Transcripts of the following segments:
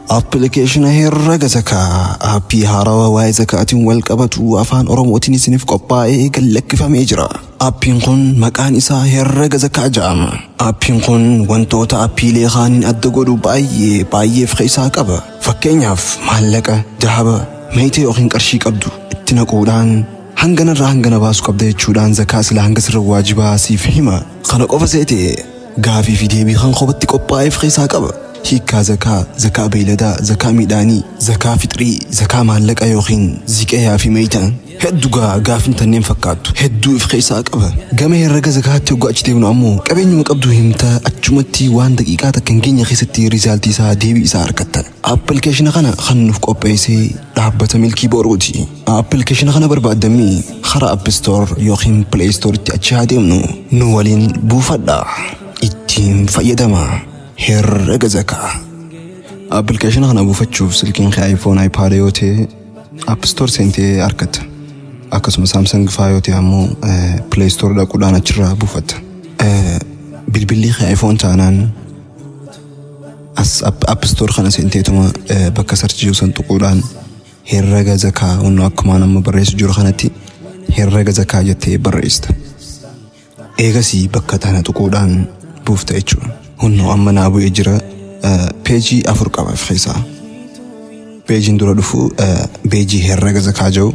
Appilikeeshina herrega zakaa aappii haarawaa waa'ee zakaatiin wal qabatu afaan Oromootiin isiniif qophaa'ee gallakkifamee jira. Aappiin kun maqaan isaa herrega zakaa jedhama. Aappiin kun wantoota aappiilee kaaniin adda godhu baay'ee baay'ee of keessaa qaba. Fakkeenyaaf maallaqa, dahaba, meetii yookiin qarshii qabdu itti naquudhaan hanganarraa hangana baasuu qabda jechuudhaan zakaa sila hanga sirra waajibaa siif hima. Kana qofa seete gaafii fi deebii kan kophatti qophaa'ee of keessaa qaba. Hiikkaa zakaa, zakaa beeyladaa, zakaa midhaanii, zakaa fixrii, zakaa maallaqa yookiin ziqayaa fi meeytan hedduu gaafin tanneen fakkaattu hedduu of keessaa qaba. Gama herrega zakaatti hoggaa achi deemnu ammoo qabeenyuma qabdu himta achumatti waan daqiiqaa takka hin geenye keessatti rizaaltii isaa deebii isaa argatta. Appilikeeshina kana kan nuuf qopheessee dhaabbata Milkii Boruuti. Appilikeeshina kana barbaaddamii karaa App Store yookiin Play Storetti achi haa deemnu nu waliin buufadha. Ittiin fayyadama. Herrega zakaa. Appilikeeshina kana buufachuuf silkiin kee iPhone, iPad yoo ta'e App Store seentee argatta. Akkasuma Samsung faa yoo ta'e ammoo Play Store dhaquudhaan achirraa buufatta. Bilbilli kee iPhone taanaan as App Store kana seenteetuma bakka search jiru san tuquudhaan herrega zakaa wannu akkumaan amma barreessu jiru kanatti herrega zakaa jettee barreessita. Eegasii bakka tana tuquudhaan buufta jechuudha. Hunnoo amma naa bu'ee jira peejii 4 qaba of keessaa. Peejiin dura dhufu peejii herrega zakaa jiru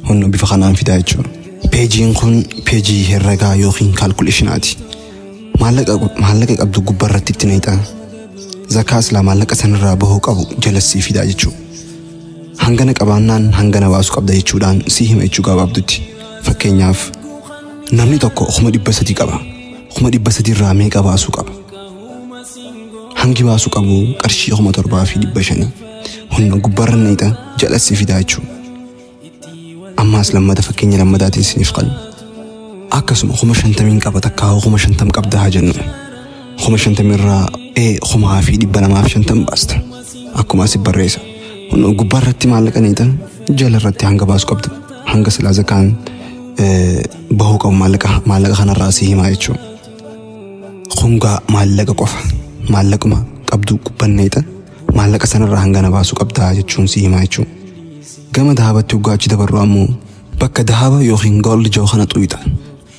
hunnoo bifa kanaan fidaa jechuudha. Peejiin kun peejii herregaa yookiin kaalkuleeshinaati. Maallaqa qabdu gubbaarratti itti naqxa. Zakaa silaa maallaqa sanarraa bahuu qabu jalassii fidaa jechuudha. Hangana qabaannaan hangana baasuu qabda jechuudhaan si hima jechuu gabaabdutti. Fakkeenyaaf namni tokko 300,000 qaba. 300,000 irraa meeqa baasuu qaba? Hangi baasuu qabu qarshii 7,500. Humna gubbaarra naqxa jalassi fidaa jechuudha. Ammaas lammata fakkeenya lammataatiin isiniif qala. Akkasuma 50,000 qaba takkaa 50,000 qabda haa jennu. 50,000 irraa 2,250 baasta. Akkuma asii barreessa. Humna gubbaarratti maallaqa naqxa jalarratti hanga baasuu qabda. Hanga silaa zakaan bahuu qabu maallaqa kanarraa si himaa jechuudha. Kungaa maallaqa qofa. Maallaquma qabdu gubbanneeta maallaqa sanarraa hangana baasuu qabdaa jechuun si himaa jechuudha. Gama dahabatti hoggaa achi dabarru ammoo bakka dahaba yookiin gold jiru kana xuyixa.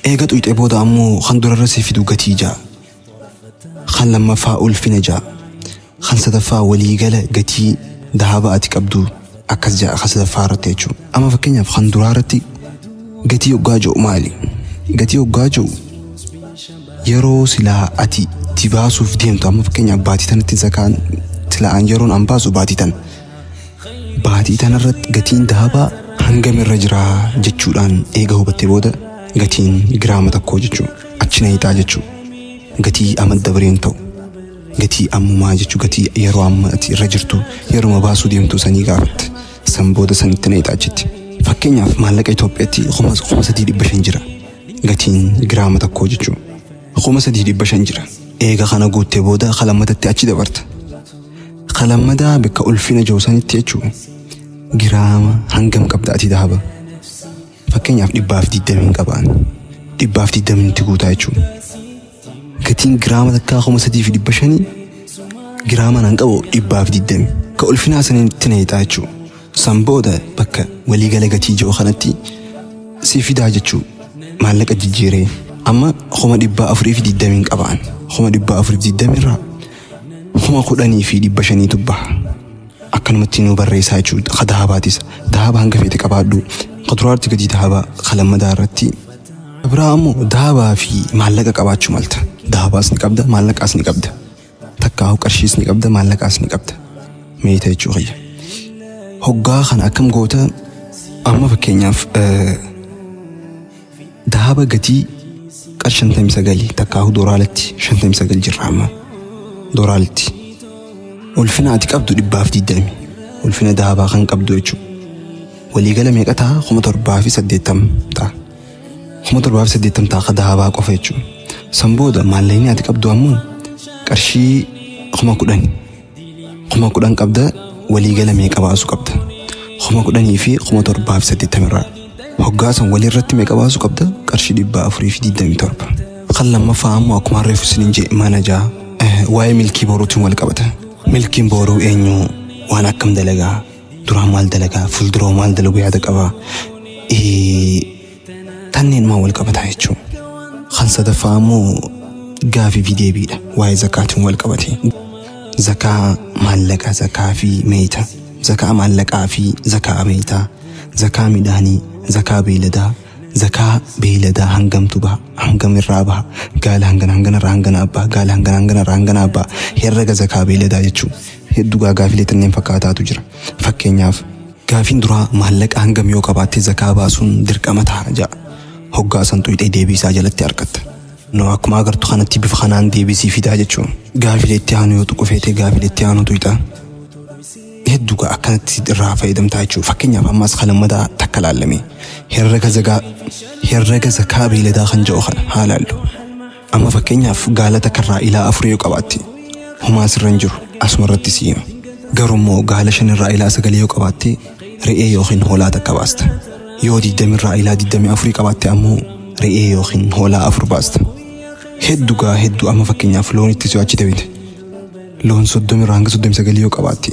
Eega xuyixee booda ammoo kan durarra si fidu gatii ja'a. Kan lammaffaa ulfina ja'a. Kan sadaffaa waliigala gatii dahaba ati qabdu akkas ja'a kan sadaffaa irratti jechuudha. Amma fakkeenyaaf kan duraa irratti gatii hoggaa jiru maali? Gatii hoggaa jiru yeroo silaa ati itti baasuuf deemtu amma fakkeenyaaf baatii tanatti zakaan silaan yeroon an baasu baatii tana. Baatii tanarratti gatiin dahabaa hangam irra jira jechuudhaan eega hubattee booda gatiin giraama tokkoo jechuudha. Achi naqxaa jechuudha. Gatii amma dabareen ta'u. Gatii ammumaa jechuudha. Gatii yeroo amma ati irra jirtu yeruma baasuu deemtu sanii gaafatte. San booda sanitti naqxaa achitti. Fakkeenyaaf maallaqa Itoophiyaatti 3,500 jira. Gatiin giraama tokkoo jechuudha. 3,500 jira. Eega kana guuttee booda kalammatatti achi dabarta. Kalammadaa bakka ulfina jiru sanitti jechuudha. Giraama hangam qabda ati dahaba? Fakkeenyaaf 120 qabaan. 120 guutaa jechuudha. Gatiin giraama takkaa 3,500 giraama nan qabu 120. Ka ulfinaa sanitti naqxaa jechuudha. San booda bakka waliigala gatii jiru kanatti si fidaa jechuudha. Maallaqa jijjiiree amma 420,000 qabaan. 420,000 irraa 10,500 baha. Akkanumatti nu barreessaa jechuudha. Ka dahabaatis dahaba hanga feete qabaadhu. Ka duraatti gatii dahabaa ka lammadaa irratti. Biraa ammoo dahabaa fi maallaqa qabaachuu malta. Dahabaas ni qabda maallaqaas ni qabda. Takkaa qarshiis ni qabda maallaqaas ni qabda. Meeta jechuu kiyya. Hoggaa kana akkam goota amma fakkeenyaaf dahaba gatii qarshii 59 takkaa dooraalatti 59 jirra amma dooraalatti. Ulfina ati qabdu 120 ulfina dahabaa kan qabdu jechuudha. Waliigala meeqa ta'a? 7,080 ta'a. 7,080 ta'a ka dahabaa qofa jechuudha. San booda maallaqni ati qabdu ammoo qarshii 10,000. 10,000 qabda waliigala meeqa baasuu qabda? 10,000 fi 7,080 irraa. Hoggaa san walirratti meeqa baasuu qabda? Qarshii 427. Kan lammaffaa ammoo akkuma reefu isiniin jedhe mana ja'a. Waa'ee milkii boruutiin wal qabata. Milkiin boruu eenyu? Waan akkam dalagaa, duraan maal dalagaa, fuuldura maal dalagu yaada qabaa. Tanneen maa wal qabataa jechuudha. Kan sadaffaa immoo gaafii fi deebiidha. Waa'ee zakaatiin wal qabate. Zakaa maallaqaa, zakaa fi meeyita. Zakaa maallaqaa fi zakaa meeyitaa. Zakaa midhaanii, zakaa beeyladaa. Zakaa beeyladaa hangamtu baha, hangam irraa baha, gaala hangana hangana irraa hangana abbaa, gaala hangana hangana irraa hangana abbaa. Herrega zakaa beeyladaa jechuudha. Hedduu gaafilee tanneen fakkaataatu jira. Fakkeenyaaf gaafiin duraa maallaqa hangam yoo qabaatte zakaa baasuun dirqama ta'a ja'a. Hoggaa san xuyixee deebii isaa jalatti argatta. No, akkuma agartu kanatti bifa kanaan deebisii fidaa jechuun. Gaafilee itti aanu yoo tuqu feete gaafilee itti aanu tuqxa. Hedduu gaa akkanatti irraa fayyadamtaa jechuudha. Fakkeenyaaf ammas kan lammataa takka laallame. Herrega zakaa beeyladaa kan jedhu kana haa laallu. Amma fakkeenyaaf gaala takka irraa ilaa 4 yoo qabaatte homaa sirra hin jiru, asuma irratti si hima. Garuu immoo gaala 5 irraa ilaa 9 yoo qabaatte re'ee yookiin hoolaa takka baasta. Yoo 20 irraa ilaa 24 qabaatte ammoo re'ee yookiin hoolaa 4 baasta. Hedduu gaa hedduu amma fakkeenyaaf loon itti si'achi deebite. Loon 30 irraa hanga 39 yoo qabaatte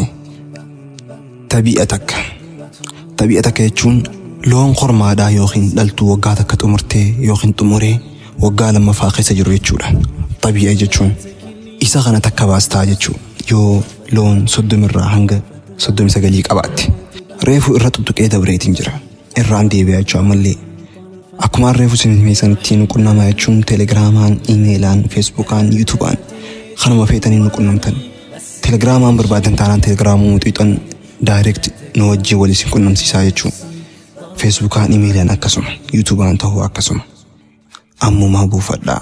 tabi'a takka. Tabi'a takka jechuun loon kormaadhaa yookiin dhaltuu waggaa takka xumurtee yookiin xumuree waggaa lammaffaa keessa jiru jechuudha. Tabi'a jechuun isa kana takka baastaa jechuudha. Yoo loon 30 irraa hanga 39 qabaatte. Reefu irra tuttuqee dabreetiin jira. Irraan deebi'aa jechuudha ammallee. Akkuma reefu isin hime sanitti nu qunnamaa jechuun teelegiraamaan, iimeelaan, feesbuukaan, yuutuubaan kanuma feetanii nu qunnamtan. Teelegiraamaan barbaadan taanaan teelegiraamuu xuuxan direct nu wajjin wal isin qunnamsiisaa jechuudha. Feesbuukaan, iimeelaan akkasuma, yuutuubaan ta'uu akkasuma. Ammumaa buufadhaa.